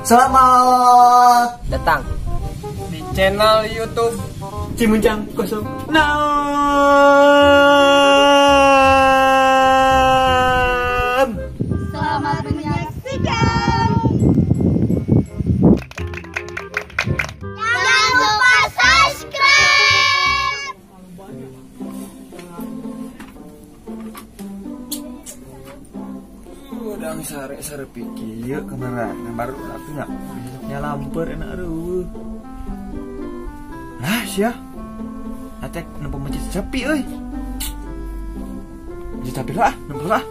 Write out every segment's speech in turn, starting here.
Selamat datang di channel YouTube Cimuncang 06. Selamat menyaksikan. Jangan lupa subscribe. Udang sare-sare pikir kemarin baru tapi nggak bisa lamper enak aduh. Lah sia. Atek nempo masjid sepi euy. Masjid sepi lah, nempo lah.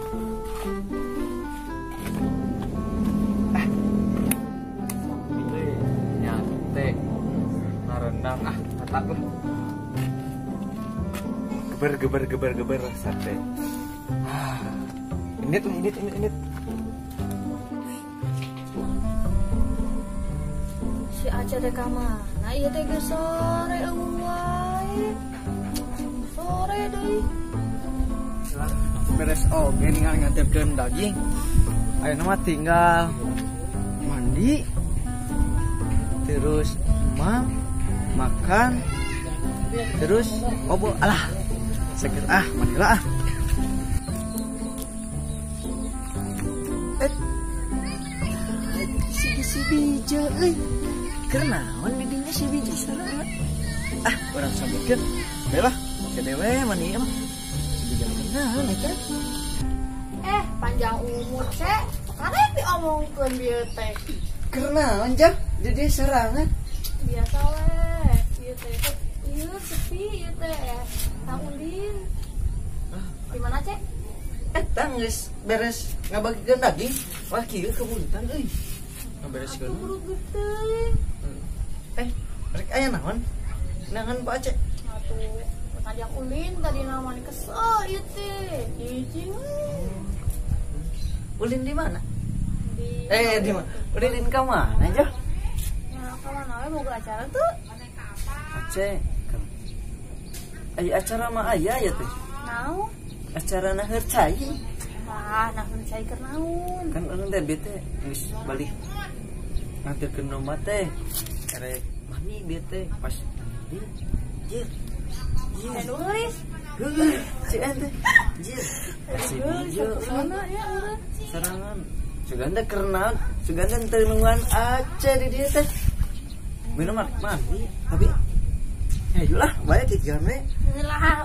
Ah. Nyate. Marendang ah, katak lah. Geber geber geber geber sate. Ah. Init init init init. Si Aceh teh ka mana? Ieu teh geus sore eueuh wae. Sore deui. Beres oge ningali nganterkeun daging. Ayeuna mah tinggal mandi. Terus makan. Terus obo alah. Seger ah, mandi lah ah. Si bija euy. Kenaon di dinya si bija sorangan. Ah, urang sambutkeun. Bae lah, kedewe mani mah. Si bija kenaon eta. Panjang umur cek. Karek diomongkeun bieu teh. Kenaon jang di dieu sorangan? Biasa we. Ieu teh ieu sepi ieu teh. Tang ulin. Di mana cek? Eta geus beres ngabagikeun daging. Wah kieu kebuntan euy. Ngabereskeun. Rek aya naon? Naon Pak Aceh? Atuh, ngajak ulin tadi namanya kesel ieu teh. Cicing. Ulin di mana? Di di mana? Ulin ka mana, Jah? Nah, ka mana we boga acara tuh? Aceh. Aya acara mah aya ya teh. Naon? Acara naheur cai. Wah, naheur cai keur naon? Kan urang teh bete geus balik nganterkeun domba teh. Erek mandi bete pas mandi. Jir. Jir. Nulis. Heuh, si ente. Jir. Si bijo sana ya urang. Serangan. Suganda kerenang, suganda teu nungguan Aceh di dieu teh. Minum mandi, tapi ayo lah, bae kikian we. Lah,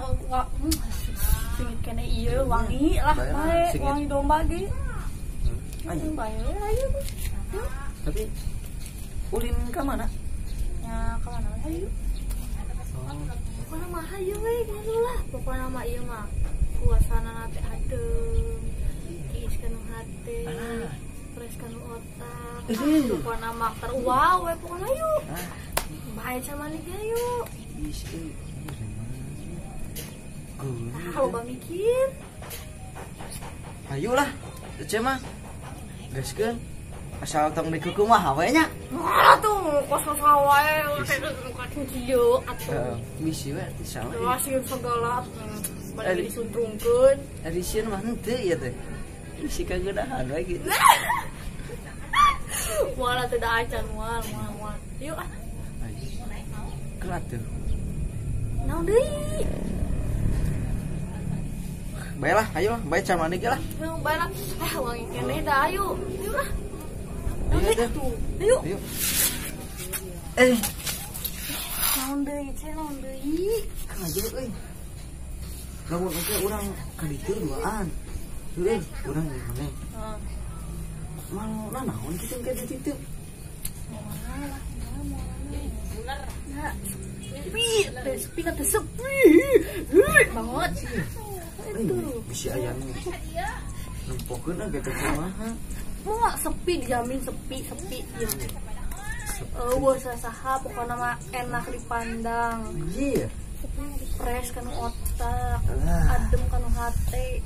singit kene ieu wangi lah bae, wangi domba ge. Ayo bae ayo. Tapi ulin ka mana? Ya ka mana we hayu. Pokona mah hayu we gitu lah. Pokona mah ieu mah suasana teh adem. Tiis kana hate. Fresh kana otak. Pokona mah teruau we pokona hayu. Bae sama nih hayu. Ih, euy. Kalau bang mikir, ayo lah, Aceh mah, gaskeun, asal tong dikukumaha we nya. Wah tuh, kos wae, teh kieu atuh. Bisi we teh sawe. Sieun segala, balik disuntrungkeun. Ari sieun mah henteu ieu teh. Bisi kageudahan we gitu. Moal teh da acan moal moal moal. Yuk ah. Ayo. Kelat tuh. Naon deui? Baiklah, ayo lah, baik sama nih lah. Baiklah, wangi kene dah, ayo, ayo lah. Ayo tuh, ayo. Ayo. Naon deui, cek naon deui. Kan aja euy. Lamun oge urang ka ditu duaan. Heuh, urang di mana? Heeh. Mau naon kitu ka ditu? Moal lah, moal. Nah, sepi, sepi kata sepi. Banget. Bisi ayam nempokeun ah teh kumaha. Moal sepi dijamin sepi sepi ieu. Eueuh saha pokona mah enak dipandang. Iya. Fresh kanu otak, adem kanu hate.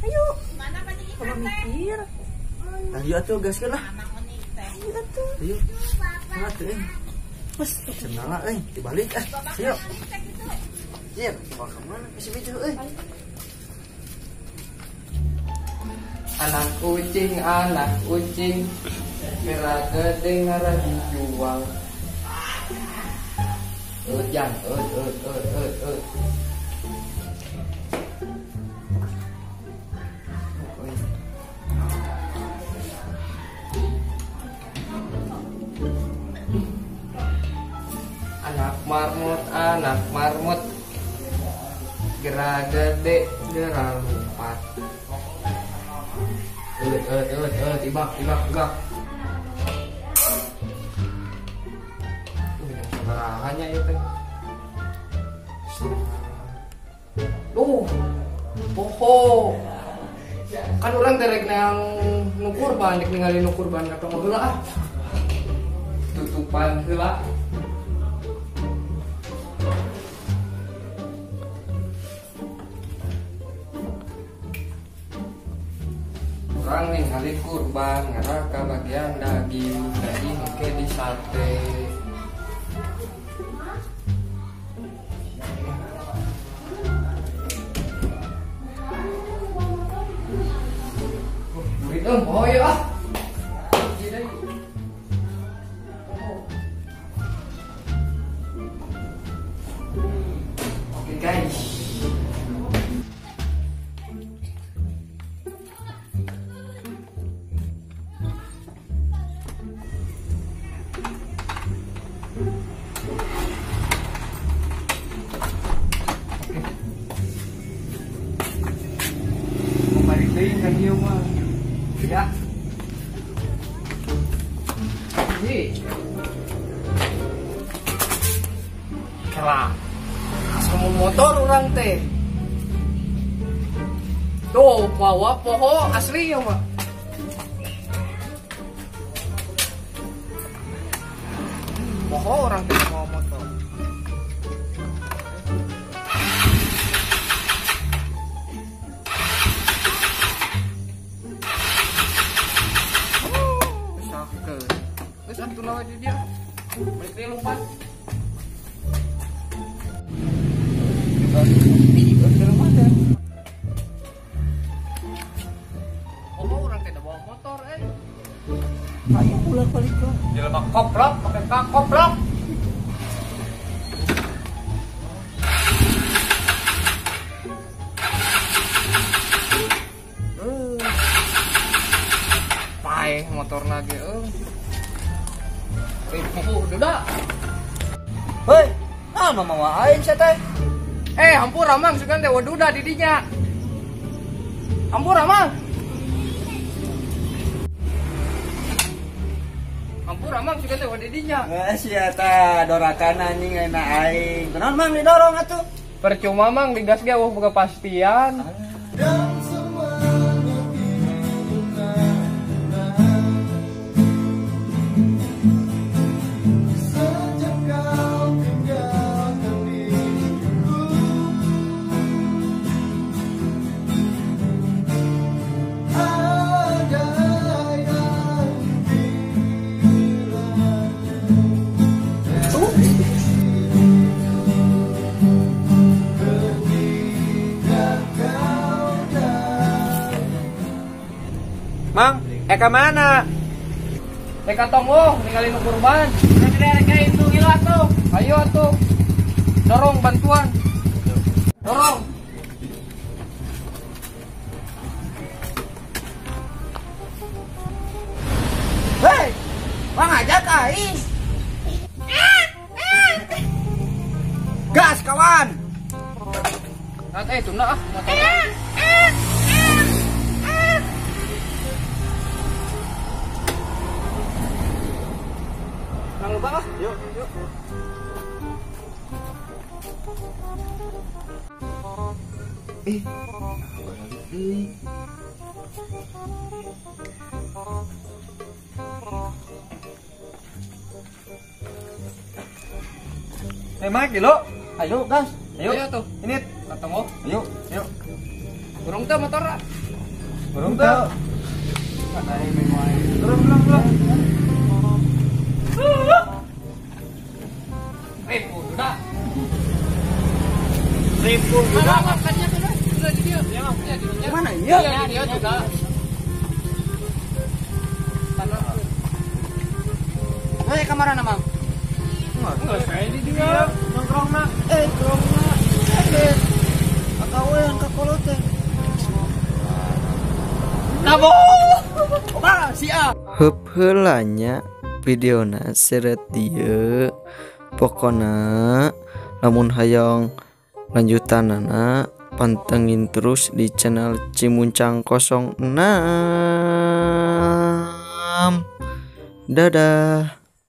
Ayo. Kalau mikir. Ayo atuh gaskeun lah. Ayo atuh. Ayo. Atuh euy. Wes, cenala euy, dibalik ah. Ayo. Jir, coba ke mana si bijo euy? Anak kucing, anak kucing. Merah gede ngarah dijual. Jan, Anak marmot, gerak gede, gerak lompat. Tibak, tibak. Sabarahannya ieu teh. Duh, poho. Kan urang teh rek neang nu kurban, rek ningali nu kurban ka tong heula ah. Tutupan heula. Urang ningali kurban ngarah ka bagian daging, daging engke di sate. Oh ya ah. Oke guys. Oke. Mau balik deui ka dieu mah. Ya. Ini. Kelah. Sama motor orang teh. Tuh, bawa poho asli ya, Pak. Poho orang teh bawa motor. Terus atuh lawan dia. Balik deui lompat. Oh, orang teh bawa motor eh. Ayo pulang balik ke. Jelema koplok, pakai kak koplok. Paeh motor lagi euy. Ripuh duda. Hei, ah mama aing sia teh. Eh, hampura mang sugan teh waduda di dinya. Hampura mang. Hampura mang sugan teh di dinya. Geus sia teh dorakan anjing enak aing. Kunaon mang didorong atuh? Percuma mang digas ge eueuh boga pastian. Mang, eka mana? Eka tonggo, ninggalin kurban. Rek itu gila tuh. Ayo atuh. Dorong bantuan. Dorong. Hei, mang ajak aing. Gas kawan. Nah, tunda ah motornya. Lupa ah. Yuk, yuk. Mak dulu. Ayo, gas. Ayo. Ayo tuh. Ini ketemu. Ayo, ayo. Burung tuh motor. Burung tuh. Turun, turun, turun. Ribu udah. Ribu udah. Makannya tuh, udah di dia. Ya, maksudnya di dia. Mana? Iya. Iya, dia juga. Tanah. teh kamarana, Mang? Enggak, saya di dia nongkrongna. Nongkrongna. Akawean ka kolot teh. Nabo. Bah, si A. Heup heula nya videona seret dieu. Pokona lamun hayang lanjutanana pantengin terus di channel Cimuncang 06. Dadah.